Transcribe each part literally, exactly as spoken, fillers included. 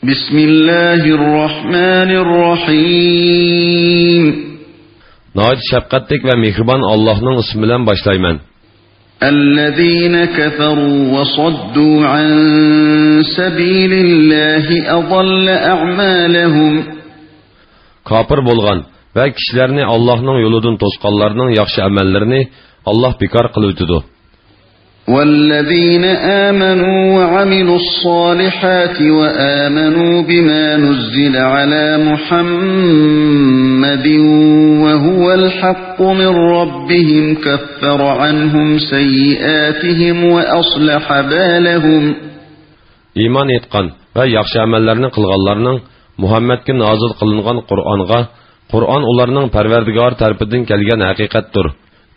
بسم الله الرحمن الرحيم. ناھايىتى شەپقەتلىك ۋە مېھرىبان ئاللاھنىڭ ئىسمى بىلەن باشلايمەن. الذين كفروا وصدوا عن سبيل الله أضل أعمالهم. كاپىر بولغان ۋە كىشىلەرنى ئاللاھنىڭ يولىدىن توسقانلارنىڭ ياخشى ئەمەللىرىنى ئاللاھ بىكار قىلىۋېتىدۇ. والذين آمنوا وعملوا الصالحات وآمنوا بما نزل على محمد وهو الحق من ربهم كفر عنهم سيئاتهم وأصلح بالهم. ئىمان ئېيتقان ۋە ياخشى ئەمەللەرنى قىلغانلارنىڭ مۇھەممەدكە نازىل قىلىنغان قۇرئانغا، قۇرئان ئۇلارنىڭ پەرۋەردىگار تەرىپىدىن كەلگەن ھەقىقەتتۇر.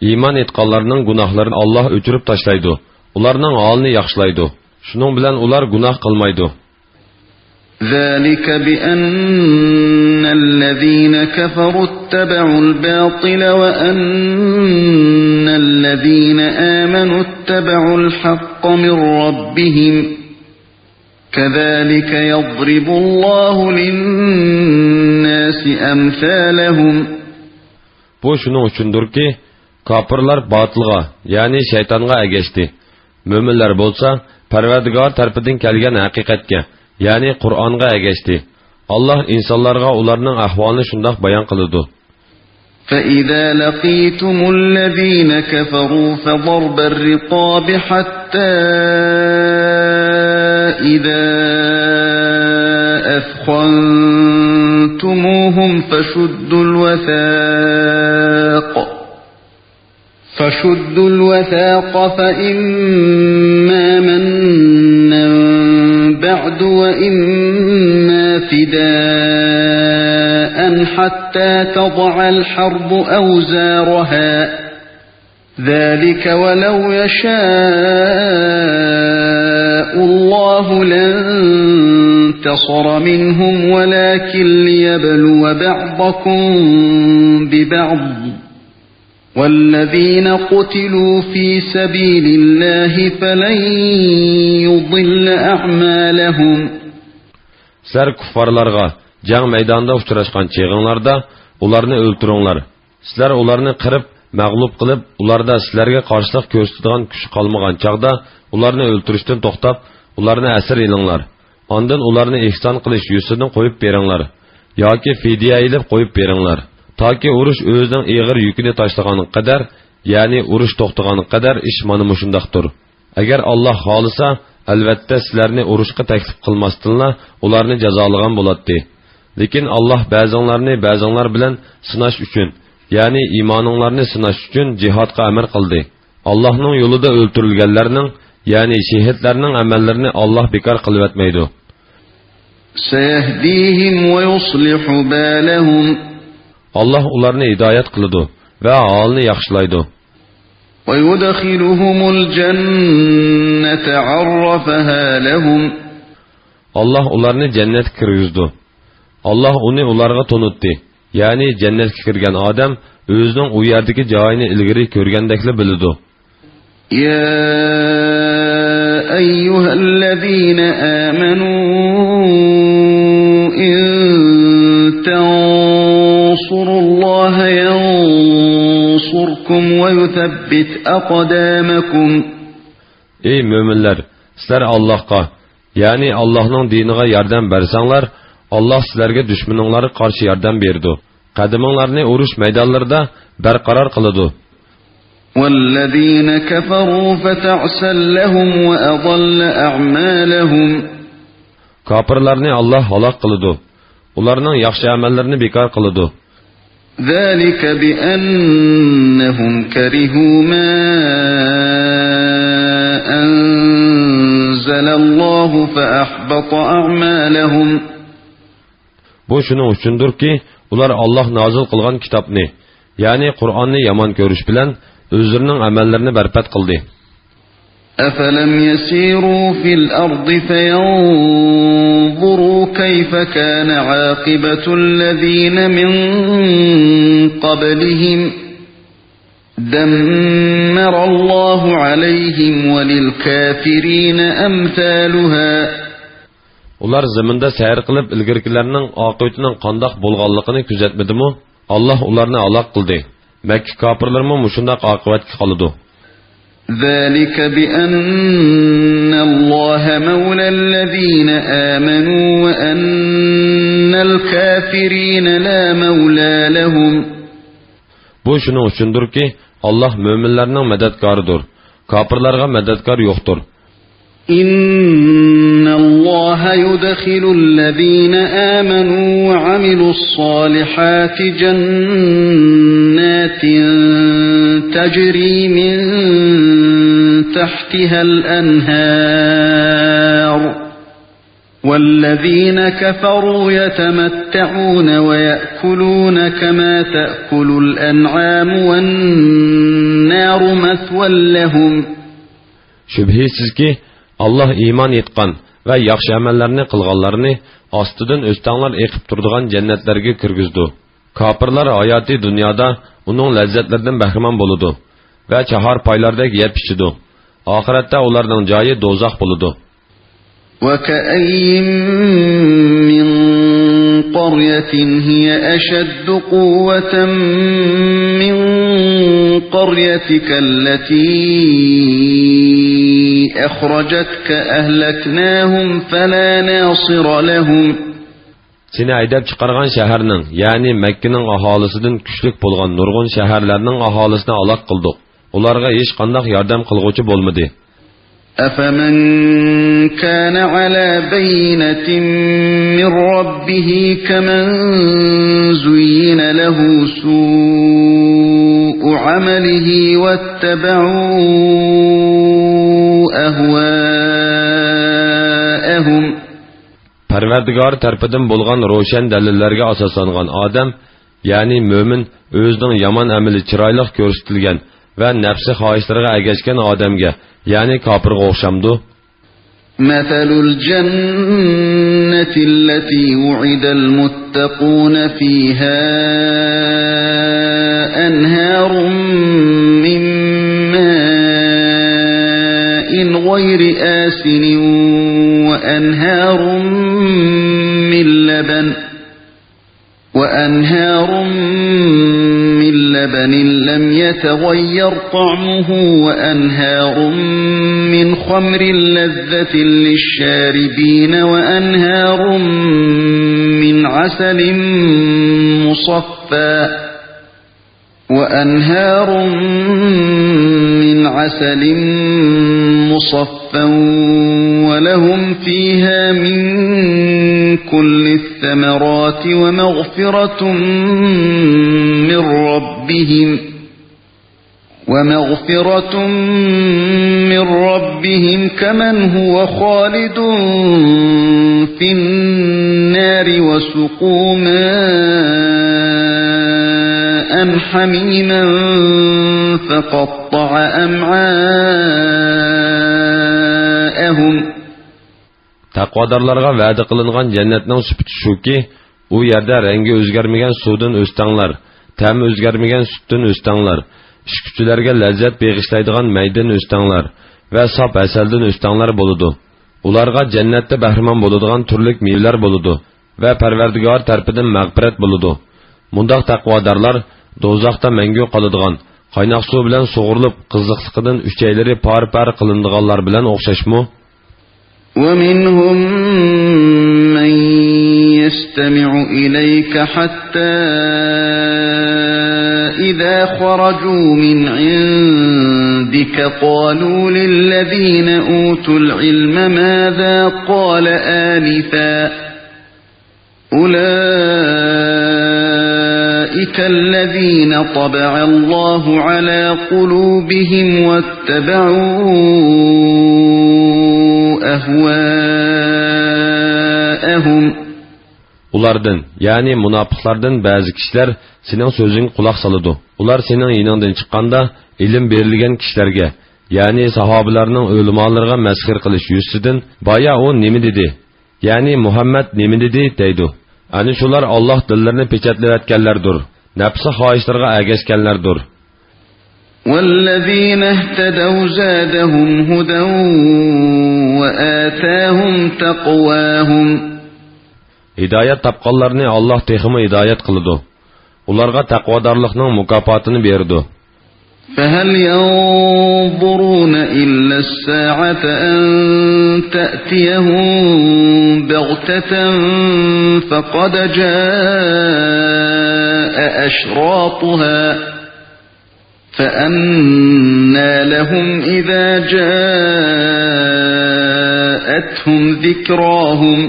ئىمان ئېيتقانلارنىڭ گۇناھلىرىنى ئاللاھ ئۆچۈرۈپ تاشلايدۇ، ئۇلارنىڭ ھالىنى ياخشىلايدۇ. شۇنىڭ بىلەن ئۇلار گۇناھ قىلمايدۇ. ذلك بأن الذين كفروا اتبعوا الباطل وأن الذين آمنوا اتبعوا الحق من ربهم كذلك يضرب الله للناس أمثالهم. بۇ شۇنىڭ ئۈچۈندۇركى، كاپىرلار باتىلغا، يەنى شەيتانغا ئەگەشتى. مۆمىنلەر بولسا پەرۋەردىگار تەرىپىدىن كەلگەن ھەقىقەتكە، يەنى قۇرئانغا ئەگەشتى. ئاللاھ ئىنسانلارغا ئۇلارنىڭ ئەھۋالىنى شۇنداق بايان قىلىدۇ. فإذا لقيتم الذين كفروا فضرب الرقاب حتى إذا أثخنتموهم فشدوا الوثاق فشدوا الوثاق فإما منا بعد وإما فداء حتى تضع الحرب أوزارها ذلك ولو يشاء الله لانتصر منهم ولكن ليبلو بعضكم ببعض والذين قتلوا في سبيل الله فلن يضل أعمالهم. سىلەر كۇففارلارغا جەڭ مەيدانىدا ئۇچراشقان چېغىڭلاردا ئۇلارنى ئۆلتۈرۈڭلار. سىلەر ئۇلارنى قىرىپ، مەغلۇپ قىلىپ، ئۇلاردا سىلەرگە قارشىلىق كۆرسىتىدىغان كۈچ قالمىغان چاغدا ئۇلارنى ئۆلتۈرۈشتىن توختاپ، ئۇلارنى ئەسىر ئېلىڭلار. ئاندىن ئۇلارنى ئېھسان قىلىش يۈزىسىدىن قويۇپ بېرىڭلار ياكى فىدىيە ئېلىپ قويۇپ بېرىڭلار، تاكى ئۇرۇش ئۆزىنىڭ ئېغىر يۈكىنى تاشلىغانغا قەدەر، يەنى ئۇرۇش توختىغانغا قەدەر ئىش مانا مۇشۇنداقتۇر. ئەگەر ئاللاھ خالىسا، ئەلۋەتتە سىلەرنى ئۇرۇشقا تەكلىپ قىلماستىنلا ئۇلارنى جازالىغان بولاتتى. لېكىن ئاللاھ بەزىڭلارنى بەزىڭلار بىلەن سىناش ئۈچۈن، يەنى ئىمانىڭلارنى سىناش ئۈچۈن جىھادقا ئەمىر قىلدى. ئاللاھنىڭ يولىدا ئۆلتۈرۈلگەنلەرنىڭ، يەنى شېھىتلەرنىڭ ئەمەللىرىنى ئاللاھ بىكار قىلىۋەتمەيدۇ. سيهديهم ويصلح بالهم. ئاللاھ ئۇلارنى ھىدايەت قىلىدۇ ۋە ھالىنى ياخشىلايدۇ. ويدخلهم الجنة عرفها لهم. ئاللاھ ئۇلارنى جەننەتكە كىرگۈزىدۇ. ئاللاھ ئۇنى ئۇلارغا تونۇتتى. يەنى جەننەتكە كىرگەن ئادەم ئۆزىنىڭ ئۇ يەردىكى جايىنى ئىلگىرى كۆرگەندەكلا بىلىدۇ. يا أيها الذين آمنوا إن تنصروا الله ينصركم ويثبت أقدامكم. ئەي مۆمىنلەر، سىلەر ئاللاھقا، يەنى ئاللاھنىڭ دىنىغا ياردەم بەرسەڭلار، ئاللاھ سىلەرگە دۈشمىنىڭلارغا قارشى ياردەم بېرىدۇ. قەدىمىڭلارنى ئۇرۇش مەيدانلىرىدا بەرقارار قىلىدۇ. والذين كفروا فتعسا لهم وأضل أعمالهم. كاپىرلارنى ئاللاھ ھالاك قىلىدۇ. ئۇلارنىڭ ياخشى ئەمەللىرىنى بىكار قىلىدۇ. ذلك بأنهم كرهوا ما أنزل الله فأحبط أعمالهم. بۇ شۇنىڭ ئۈچۈندۇركى، ئۇلار ئاللاھ نازىل قىلغان كىتابنى، يەنى قۇرئاننى يامان كۆرۈش بىلەن ئۆزلىرىنىڭ ئەمەللىرىنى بەربات قىلدى. أفلم يسيروا في الأرض فينظروا كيف كان عاقبة الذين من قبلهم دمر الله عليهم وللكافرين أمثالها. ئۇلار زېمىندا سەير قىلىپ، ئىلگىرىكىلەرنىڭ ئاقىۋىتىنىڭ قانداق بولغانلىقىنى كۆزەتمىدىمۇ؟ ئاللاھ ئۇلارنى ھالاك قىلدى. مەككە كاپىرلىرىمۇ مۇشۇنداق ئاقىۋەتكە قالىدۇ. ذلك بأن الله مولى الذين آمنوا وأن الكافرين لا مولى لهم. بۇ شۇنىڭ ئۈچۈندۇركى، ئاللاھ مۆمىنلەرنىڭ مەدەتكارىدۇر، كاپىرلارغا مەدەتكار يوقتۇر. إن الله يدخل الذين آمنوا وعملوا الصالحات جنات تجري من تحتها الأنهار والذين كفروا يتمتعون ويأكلون كما تأكل الأنعام والنار مثوى لهم. شۈبھىسىزكى، ئاللاھ ئىمان ئېيتقان ۋە ياخشى ئەمەللەرنى قىلغانلارنى ئاستىدىن ئۆستەڭلەر ئېقىپ تۇرىدىغان جەننەتلەرگە كىرگۈزىدۇ. كاپىرلار ھاياتىي دۇنيادا ئۇنىڭ لەززەتلىرىدىن بەھرىمەن بولىدۇ ۋە چاھار پايلاردەك يەپ ئىچىدۇ. ئاخىرەتتە ئۇلارنىڭ جايى دوزاخ بولىدۇ. وكأين من قرية هي أشد قوة من قريتك التي أخرجتك أهلكناهم فلا ناصر لهم. سېنى ھەيدەپ چىقارغان شەھەرنىڭ، يەنى مەككىنىڭ ئاھالىسىدىن كۈچلۈك بولغان نۇرغۇن شەھەرلەرنىڭ ئاھالىسىنى ھالاك قىلدۇق. ئۇلارغا ھېچقانداق ياردەم قىلغۇچى بولمىدى. أفمن كان على بينة من ربه كمن زين له سوء عمله واتبعوا أهواءهم. پەرۋەردىگارى تەرىپىدىن بولغان روشەن دەلىللەرگە ئاساسلانغان ئادەم، يەنى مۆمىن، ئۆزىنىڭ يامان ئەمىلى چىرايلىق كۆرسىتىلگەن ۋە نەپسى خاھىشلىرىغا ئەگەشكەن ئادەمگە، يەنى كاپىرغا ئوخشامدۇ؟ مثل الجنة التي وعد المتقون فيها أنهار من ماء غير آسن وأنهار من لبن وأنهار من لبن لم يتغير طعمه وأنهار من خمر لذة للشاربين وأنهار من عسل مصفى وأنهار من عسل مصفى ولهم فيها من كل الثمرات ومغفرة من ربهم ومغفرة من ربهم كمن هو خالد في النار وسقوا ماء حميما فقطع أمعاءهم. تەقۋادارلارغا ۋەدە قىلىنغان جەننەتنىڭ سۈپىتى شۇكى، ئۇ يەردە رەڭگى ئۆزگەرمىگەن سۇدىن ئۆستەڭلار، تەمى ئۆزگەرمىگەن سۈتتىن ئۆستەڭلار، ئىچكۈچىلەرگە لەززەت بېغىشلايدىغان مەيدىن ئۆستەڭلار ۋە ساپ ھەسەلدىن ئۆستەڭلار بولىدۇ. ئۇلارغا جەننەتتە بەھرىمەن بولىدىغان تۈرلۈك مېۋىلەر بولىدۇ ۋە پەرۋەردىگار تەرىپىدىن مەغپىرەت بولىدۇ. مۇنداق تەقۋادارلار دوزاختا مەڭگۈ قالىدىغان، قايناق سۇ بىلەن سۇغۇرۇلۇپ، قىزىقلىقىدىن ئۈچەيلىرى پارە-پارە قىلىنىدىغانلار بىلەن ئوخشاشمۇ؟ ومنهم من يستمع إليك حتى إذا خرجوا من عندك قالوا للذين أوتوا العلم ماذا قال آنفا أولئك الذين طبع الله على قلوبهم واتبعوا أهواءهم. ئۇلاردىن، يەنى مۇناپىقلاردىن بەزى كىشىلەر سېنىڭ سۆزۈڭگە قۇلاق سالىدۇ. ئۇلار سېنىڭ يېنىڭدىن چىققاندا، ئىلىم بېرىلگەن كىشىلەرگە، يەنى ساھابىلەرنىڭ ئۆلىمالىرىغا مەسخىرە قىلىش يۈزىسىدىن، بايا ئۇ نېمە دېدى؟ يەنى مۇھەممەد نېمە دېدى دەيدۇ. ئەنە شۇلار ئاللاھ دىللىرىنى پېچەتلىۋەتكەنلەردۇر، نەپسى خاھىشلىرىغا ئەگەشكەنلەردۇر. والذين اهتدوا زادهم هدى وآتاهم تقواهم. ھىدايەت تاپقانلارنى ئاللاھ تېخىمۇ ھىدايەت قىلىدۇ. ئۇلارغا تەقۋادارلىقنىڭ مۇكاپاتىنى بېرىدۇ. فهل ينظرون إلا الساعة أن تأتيهم بغتة فقد جاء أشراطها فأنى لهم إذا جاءتهم ذكراهم.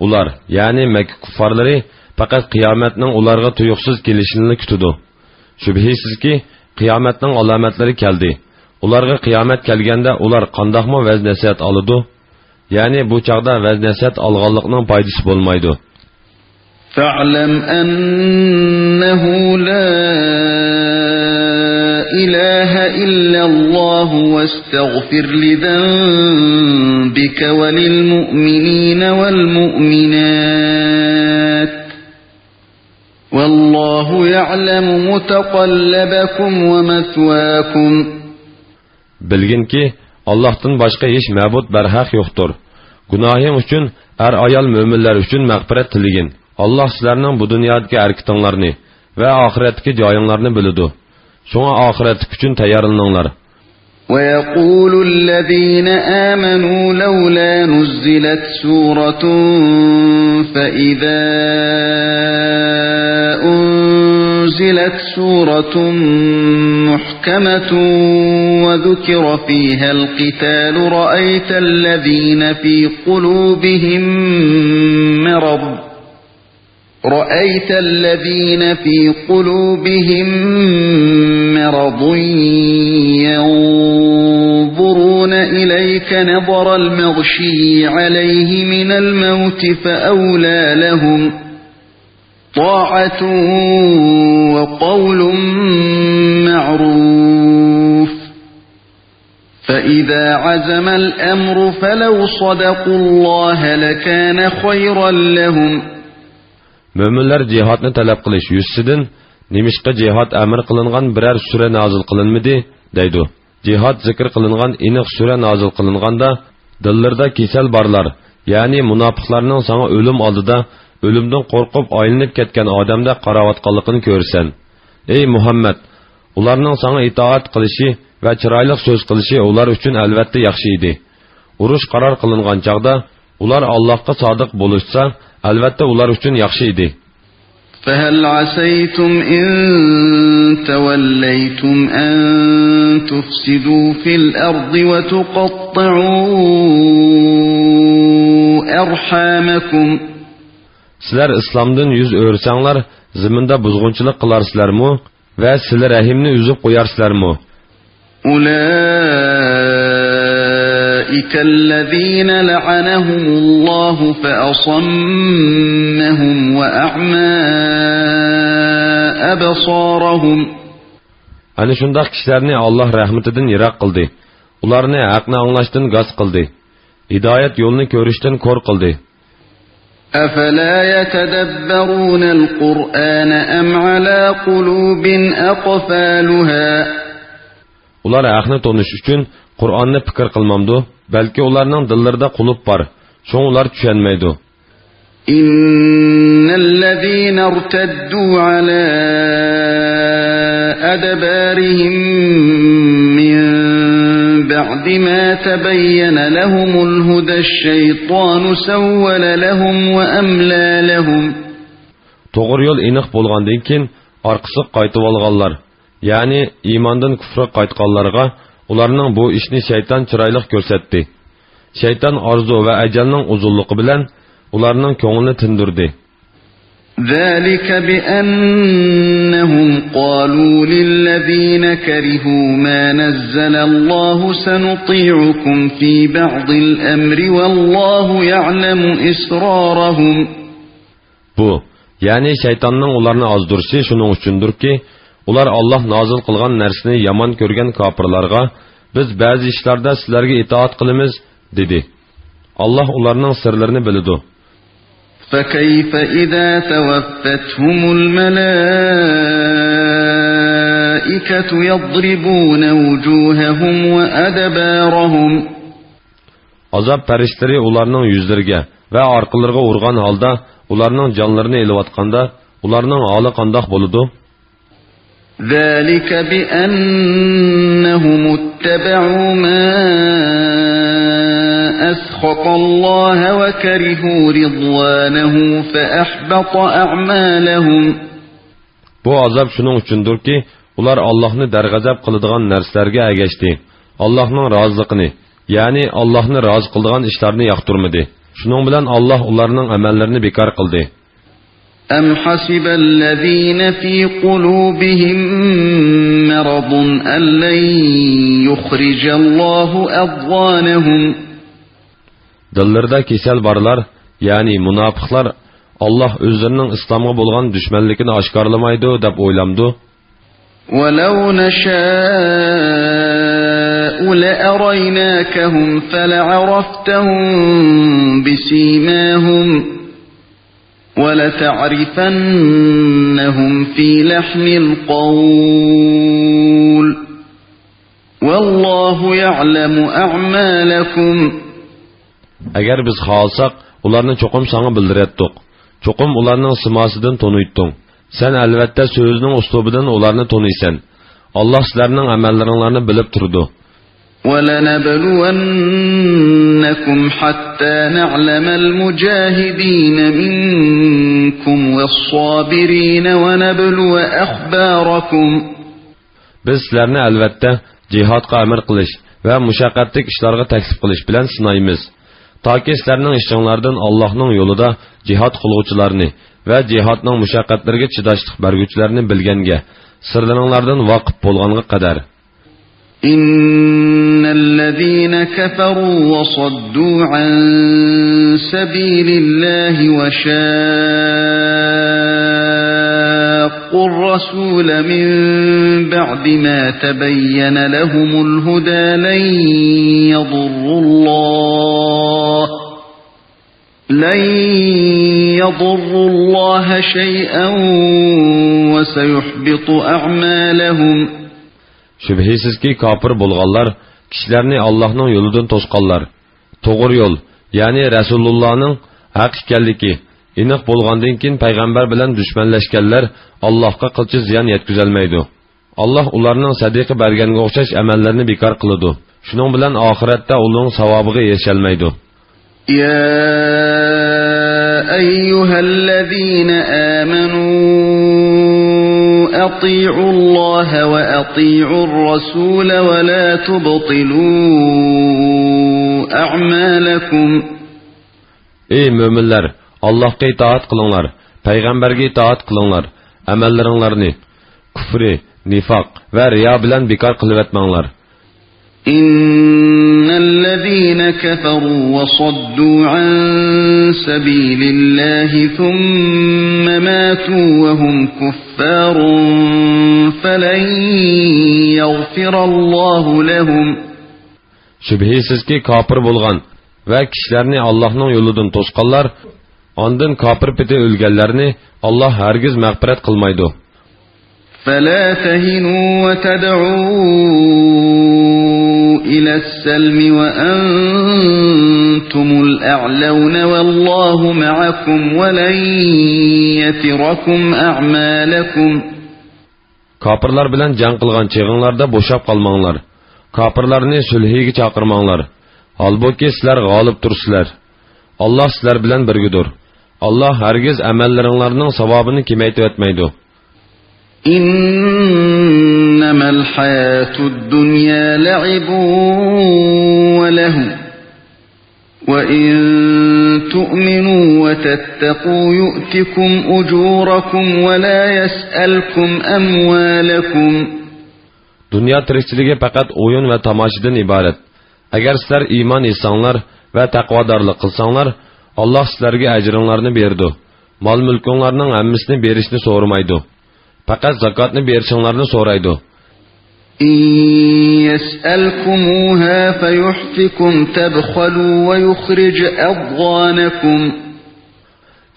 ئۇلار، يەنى مەككە كۇففارلىرى پەقەت قىيامەتنىڭ ئۇلارغا تۇيۇقسىز كېلىشىنىلا كۈتىدۇ. شۈبھىسىزكى، قىيامەتنىڭ ئالامەتلىرى كەلدى. ئۇلارغا قىيامەت كەلگەندە ئۇلار قانداقمۇ ۋەز-نەسىھەت ئالىدۇ؟ يەنى بۇ چاغدا ۋەز-نەسىھەت ئالغانلىقنىڭ پايدىسى بولمايدۇ. فاعلم أنه لا إله إلا الله واستغفر لذنبك وللمؤمنين والمؤمنات والله يعلم متقلبكم ومثواكم. بىلگىنكى، ئاللاھتىن باشقا ھېچ مەبۇد بەرھەق يوقتۇر. گۇناھىڭ ئۈچۈن ئەر-ئايال مۆمىنلەر ئۈچۈن مەغپىرەت تىلىگىن. ئاللاھ سىلەرنىڭ بۇ دۇنيادىكى ھەرىكىتىڭلارنى ۋە ئاخىرەتتىكى جايىڭلارنى بىلىدۇ. شۇڭا ئاخىرەتلىك ئۈچۈن تەييارلىنىڭلار. ويقول الذين آمنوا لولا نزلت سورة فإذا أنزلت سورة محكمة وذكر فيها القتال رأيت الذين في قلوبهم مرض رأيت الذين في قلوبهم مرض ينظرون إليك نظر المغشي عليه من الموت فأولى لهم طاعة وقول معروف فإذا عزم الأمر فلو صدقوا الله لكان خيرا لهم. مۆمىنلەر جىھادنى تەلەپ قىلىش يۈزىسىدىن، نېمىشقا جىھاد ئەمر قىلىنغان بىرەر سۈرە نازىل قىلىنمىدى؟ دەيدۇ. جىھاد زىكىر قىلىنغان ئېنىق سۈرە نازىل قىلىنغاندا، دىللىرىدا كېسەل بارلار، يەنى مۇناپىقلارنىڭ ساڭا ئۆلۈم ئالدىدا ئۆلۈمدىن قورقۇپ ئايلىنىپ كەتكەن ئادەمدەك قاراۋاتقانلىقىنى كۆرىسەن. ئەي مۇھەممەد! ئۇلارنىڭ ساڭا ئىتائەت قىلىشى ۋە چىرايلىق سۆز قىلىشى ئۇلار ئۈچۈن ئەلۋەتتە ياخشى ئىدى. ئۇرۇش قارار قىلىنغان چاغدا ئۇلار ئاللاھقا سادىق بولۇشسا، ئەلۋەتتە ئۇلار ئۈچۈن ياخشى ئىدى. فهل عسيتم إن توليتم أن تفسدوا في الأرض وتقطعوا أرحامكم. سىلەر ئىسلامدىن يۈز ئۆرۈسەڭلار، زېمىندا بۇزغۇنچىلىق قىلارسىلەرمۇ ۋە سىلە رەھىمنى ئۈزۈپ قويارسىلەرمۇ؟ أولئك الذين لعنهم الله فأصمهم وأعمى أبصارهم. ئەنە شۇنداق كىشىلەرنى ئاللاھ رەھمىتىدىن يىراق قىلدى. ئۇلارنى ھەقنى ئاڭلاشتىن گاس قىلدى. ھىدايەت يولىنى كۆرۈشتىن كور قىلدى. أفلا يتدبرون القرآن أم على قلوب أقفالها. ئۇلار ھەقنى تونۇش ئۈچۈن قۇرئاننى پىكىر قىلمامدۇ؟ بەلكى ئۇلارنىڭ دىللىرىدا قۇلۇپ بار، شۇڭا ئۇلار چۈشەنمەيدۇ. إن الذين ارتدوا على أدبارهم من بعد ما تبين لهم الهدى الشيطان سول لهم وأملى لهم. توغرا يول ئېنىق بولغاندىن كېيىن ئارقىسىغا قايتىۋالغانلار، يەنى ئىماندىن كۇفرغا قايتقانلارغا ئۇلارنىڭ بۇ ئىشنى شەيتان چىرايلىق كۆرسەتتى. شەيتان ئارزۇ ۋە ئەجەلنىڭ ئۇزۇنلۇقى بىلەن ئۇلارنىڭ كۆڭلىنى تىندۈردى. ذلك بأنهم قالوا للذين كرهوا ما نزل الله سنطيعكم في بعض الأمر والله يعلم إسرارهم. بۇ، يەنى شەيتاننىڭ ئۇلارنى ئازدۇرۇشى شۇنىڭ ئۈچۈندۇركى، ئۇلار ئاللاھ نازىل قىلغان نەرسىنى يامان كۆرگەن كاپىرلارغا، بىز بەزى ئىشلاردا سىلەرگە ئىتائەت قىلىمىز، دېدى. ئاللاھ ئۇلارنىڭ سىرلىرىنى بىلىدۇ. فكيف إذا توفتهم الملائكة الملائكة يضربون وجوههم وأدبارهم. ئازاب پەرىشتىلىرى ئۇلارنىڭ يۈزلىرىگە ۋە ئارقىلىرىغا ئۇرغان ھالدا، ئۇلارنىڭ جانلىرىنى ئېلىۋاتقاندا، ئۇلارنىڭ ھالى قانداق بولىدۇ؟ ذلك بأنهم اتبعوا ما أسخط الله وكرهوا رضوانه فأحبط أعمالهم. بۇ ئازاب شۇنىڭ ئۈچۈندۇركى، ئۇلار ئاللاھنى دەرغەزەپ قىلىدىغان نەرسىلەرگە ئەگەشتى، ئاللاھنىڭ رازىلىقىنى، يەنى ئاللاھنى رازى قىلىدىغان ئىشلارنى ياقتۇرمىدى. شۇنىڭ بىلەن ئاللاھ ئۇلارنىڭ ئەمەللىرىنى بىكار قىلدى. أم حسب الذين في قلوبهم مرض أن لن يخرج الله أضغانهم. دىللىرىدا كېسەل بارلار، يەنى مۇناپىقلار، ئاللاھ ئۆزلىرىنىڭ ئىسلامغا بولغان دۈشمەنلىكىنى ئاشكارىلىمايدۇ دەپ ئويلامدۇ؟ ولو نشاء لأريناكهم فلعرفتهم بسيماهم ولتعرفنهم في لحن القول والله يعلم أعمالكم. ئەگەر بىز خالىساق، ئۇلارنى چوقۇم ساڭا بىلدۈرەتتۇق. چوقۇم ئۇلارنىڭ سىماسىدىن تونۇيتتۇڭ. سەن ئەلۋەتتە سۆزىنىڭ ئۇسلۇبىدىن ئۇلارنى تونۇيسەن. ئاللاھ سىلەرنىڭ ئەمەللىرىڭلارنى بىلىپ تۇرىدۇ. ولنبلونكم حتى نعلم المجاهدين منكم والصابرين ونبلو أخباركم. بىز سىلەرنى ئەلۋەتتە جىھادقا ئەمر قىلىش ۋە مۇشەققەتلىك ئىشلارغا تەكلىپ قىلىش بىلەن سىنايمىز، تاكى سىلەرنىڭ ئىچىڭلاردىن ئاللاھنىڭ يولىدا جىھاد قىلغۇچىلارنى ۋە جىھادنىڭ مۇشەققەتلىرىگە چىداشلىق بەرگۈچىلەرنى بىلگەنگە، سىرلىرىڭلاردىن ۋاقىپ بولغانغا قەدەر. إن الذين كفروا وصدوا عن سبيل الله وشاقوا الرسول من بعد ما تبين لهم الهدى لن يضروا الله، لن يضروا الله شيئا وسيحبط أعمالهم. شۈبھىسىزكى، كاپىر بولغانلار، كىشىلەرنى ئاللاھنىڭ يولىدىن توسقانلار، توغرا يول، يەنى رەسۇلۇللانىڭ ھەق ئىكەنلىكى ئېنىق بولغاندىن كېيىن پەيغەمبەر بىلەن دۈشمەنلەشكەنلەر ئاللاھقا قىلچە زىيان يەتكۈزەلمەيدۇ. ئاللاھ ئۇلارنىڭ سەدىقە بەرگەنگە ئوخشاش ئەمەللىرىنى بىكار قىلىدۇ. شۇنىڭ بىلەن ئاخىرەتتە ئۇنىڭ ساۋابىغا ئېرىشەلمەيدۇ. يا أيها الذين آمنوا أطيعوا الله وأطيعوا الرسول ولا تبطلوا أعمالكم. ئەي مۆمىنلەر، ئاللاھقا ئىتائەت قىلىڭلار، پەيغەمبەرگە ئىتائەت قىلىڭلار، ئەمەللىرىڭلارنى كۇفرى، نىفاق ۋە رىيا بىلەن بىكار قىلىۋەتمەڭلار. إن الذين كفروا وصدوا عن سبيل الله ثم ماتوا وهم كفار فلن يغفر الله لهم. شۈبھىسىزكى، كاپىر بولغان ۋە كىشىلەرنى ئاللاھنىڭ يولىدىن توسقانلار ئاندىن كاپىر پېتى ئۆلگەنلەرنى ئاللاھ ھەرگىز مەغپىرەت قىلمايدۇ. فلا تهنوا وتدعوا إلى السلم وأنتم الأعلون والله معكم ولن يتركم أعمالكم. كاپىرلار بىلەن جەڭ قىلغان چېغىڭلاردا بوشاپ قالماڭلار. كاپىرلارنى سۈلھىگە چاقىرماڭلار. ھالبۇكى، سىلەر غالىبتۇرسىلەر. ئاللاھ سىلەر بىلەن بىرگىدۇر. ئاللاھ ھەرگىز ئەمەللىرىڭلارنىڭ ساۋابىنى كېمەيتىۋەتمەيدۇ. إنما الحياة الدنيا لعب ولهو وإن تؤمنوا وتتقوا يؤتكم أجوركم ولا يسألكم أموالكم. دۇنيا تىرىكچىلىكى پەقەت ئويۇن ۋە تاماشىدىن ئىبارەت. ئەگەر سىلەر ئىمان ئېيتساڭلار ۋە تەقۋادارلىق قىلساڭلار، ئاللاھ سىلەرگە ئەجرىڭلارنى بېرىدۇ، مال-مۈلكۈڭلارنىڭ ھەممىسىنى بېرىشنى سورىمايدۇ. پەقەت زاكاتنى بېرىشىڭلارنى سورايدۇ. إن يسألكموها فيحفكم تبخلوا ويخرج أضغانكم.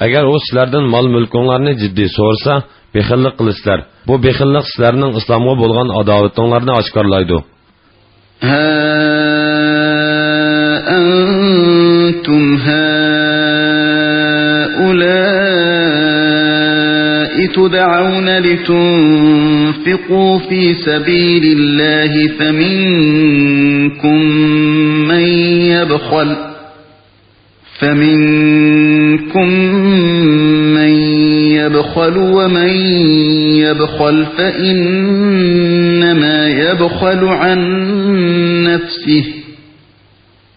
ئەگەر ئۇ سىلەردىن مال-مۈلكۈڭلارنى جىددىي سورىسا، بېخىللىق قىلىسىلەر. بۇ بېخىللىق سىلەرنىڭ ئىسلامغا بولغان ئاداۋىتىڭلارنى ئاشكارىلايدۇ. ها أنتم هؤلاء تدعون لتنفقوا في سبيل الله فمنكم من يبخل، فمنكم من يبخل ومن يبخل فإنما يبخل عن نفسه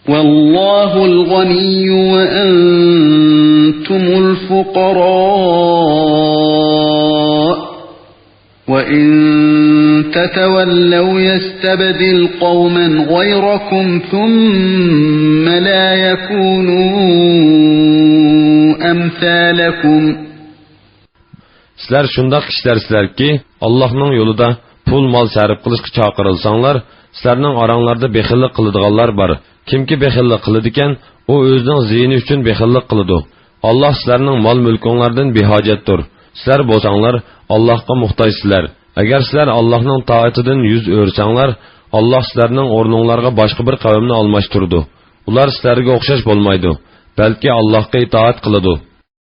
والله الغني وأنتم الفقراء وإن تتولوا يستبدل قوما غيركم ثم لا يكونوا أمثالكم. سىلەر شۇنداق كىشىلەرسىلەركى، ئاللاھنىڭ يولىدا پۇل-مال سەرپ قىلىشقا چاقىرىلساڭلار، سىلەرنىڭ ئاراڭلاردا بېخىللىق قىلىدىغانلار بار. كىمكى بېخىللىق قىلىدىكەن، ئۇ ئۆزىنىڭ زىيىنى ئۈچۈن بېخىللىق قىلىدۇ. ئاللاھ سىلەرنىڭ مال-مۈلكۈڭلاردىن بىھاجەتتۇر. سىلەر بولساڭلار، ئاللاھقا موھتاجسىلەر. ئەگەر سىلەر ئاللاھنىڭ تائىتىدىن يۈز ئۆرۈسەڭلار، ئاللاھ سىلەرنىڭ ئورنۇڭلارغا باشقا بىر قەۋمنى ئالماشتۇرىدۇ. ئۇلار سىلەرگە ئوخشاش بولمايدۇ، بەلكى ئاللاھقا ئىتائەت قىلىدۇ.